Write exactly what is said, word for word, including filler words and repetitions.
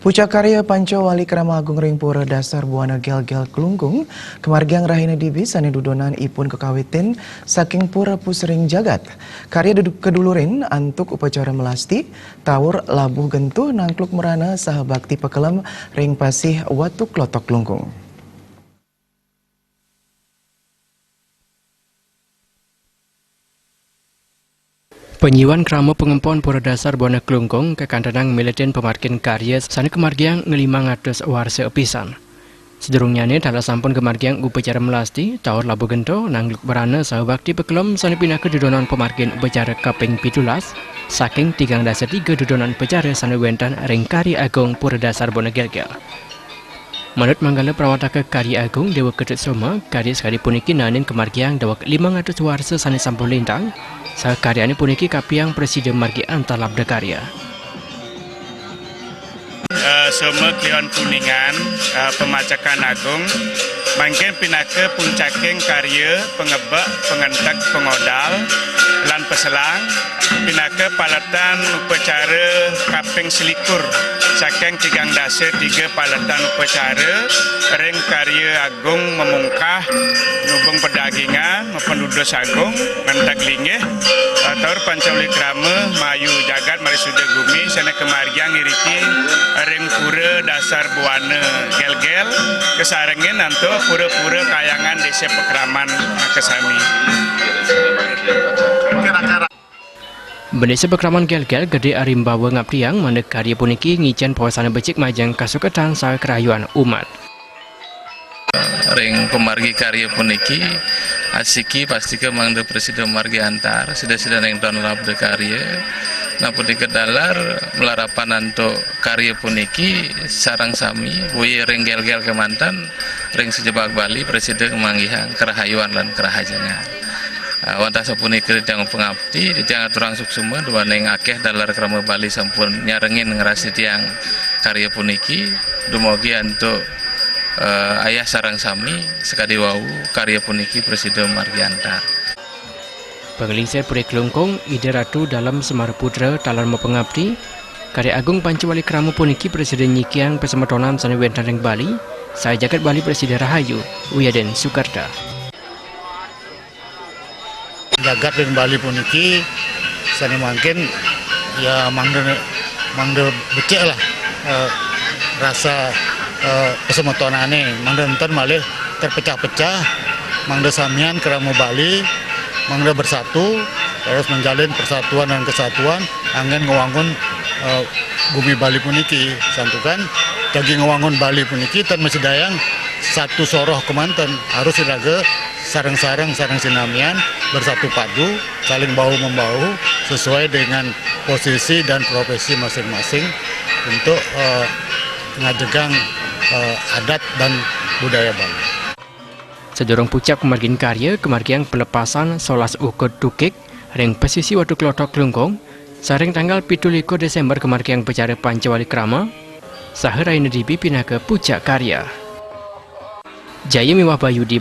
Pucak karya Panca Wali Krama Agung ring Pura Dasar Buana Gelgel Klungkung, kamargiang rahina dibi sané dudonan ipun kakawitin saking Pura Pusring Jagat. Karya dedu-, kedulurin antuk upacara melasti, taur labuh gentuh nangkluk merana saha bakti pakelem ring pasih Watu Klotok Klungkung. Panyiuan krama pangempon Pura Dasar Buana Klungkung kakantenang miletin pamargin karya sané kamargiang ngelimang atus warsa apisan. Sadurungnyané taler sampun kamargiang upacara melasti, taur labuh gentuh, nangkluk merana saha bakti pakelem sané pinaka dudonan pamargin upacara kaping pitulas, saking tigang dasa tiga dudonan upacara sané wénten ring Karya Agung Pura Dasar Buana Gelgel. Manut manggala prawataka Karya Agung Déwa Ketut Soma, karya sakadi puniki naenin kamargiang daweg limang atus warsa sané sampun lintang, saha karyané puniki kapiang prasida margi antar labda karya. Eh, Soma kliwon Kuningan, eh, pamacakan agung, mangkin pinaka puncaking karya pangebek, pangenteg, pangodal, lan paselang, pinaka paletan upacara kaping selikur saking tigang dasa tiga paletan upacara ring karya agung mamungkah nubung pedagingan, mapendudus agung, ngenteg linggih, eh, taur Panca Wali Krama, mayu jagat marisuda gumi, sané kamargiang iriki ring Pura Dasar Buana Gelgel, kasarengin antuk pura-pura kayangan Désa Pakraman, eh, kasami. Bendésa Pakraman Gelgel Gedé Arimbawa ngaptiang mangda karya puniki ngicén pawasana becik majeng kasukertan saha karahayuan umat. Ring pamargi karya puniki, asiki pastika mangda prasida margi antar, sida-sida ring ton labda karya. Nah, punika taler malarapan antuk karya puniki sareng sami, boya ring Gelgel kémanten, ring sajebag Bali, prasida manggihang karahayuan lan karahajengan. Ah, wantah sapunika titiang pangabdi, titiang aturang suksma duaning akéh taler krama Bali sampun nyarengin ngrastitiang karya puniki, dumugi antuk, eh, ayah sareng sami sakadi wau karya puniki prasida margi antar. Panglingsir Puri Klungkung, Ida Ratu Dalem Semara Putra taler mapangabdi, karya agung Panca Wali Krama puniki prasida nyikiang pasemetonan sané wénten ring Bali, saha jagat Bali prasida rahayu, wiadin sukerta. Jagat ring Bali puniki sané mangkin ya mangda, mangda becik lah, eh, rasa, eh, pasemetonané, mangda nénten malih terpecah-pecah, mangda samian krama Bali, mangda bersatu, terus menjalin persatuan dan kesatuan, anggén ngwangun, eh, gumi Bali puniki. Santukan jagi ngwangun Bali puniki tan masidayang satu soroh kémanten, harus iraga sareng-sareng, sareng sinamian, bersatu padu, saling bahu membahu sesuai dengan posisi dan profesi masing-masing untuk, eh, ngajegang, eh, adat dan budaya Bali. Sadurung pucak pamargin karya, kamargiang pelepasan solas ukud tukik ring pasisi Watu Klotok Klungkung, sareng tanggal pitu likur Désémber kamargiang upacara Panca Wali Krama, saha rahina dibi pinaka pucak karya. Jaya miwah Bayu di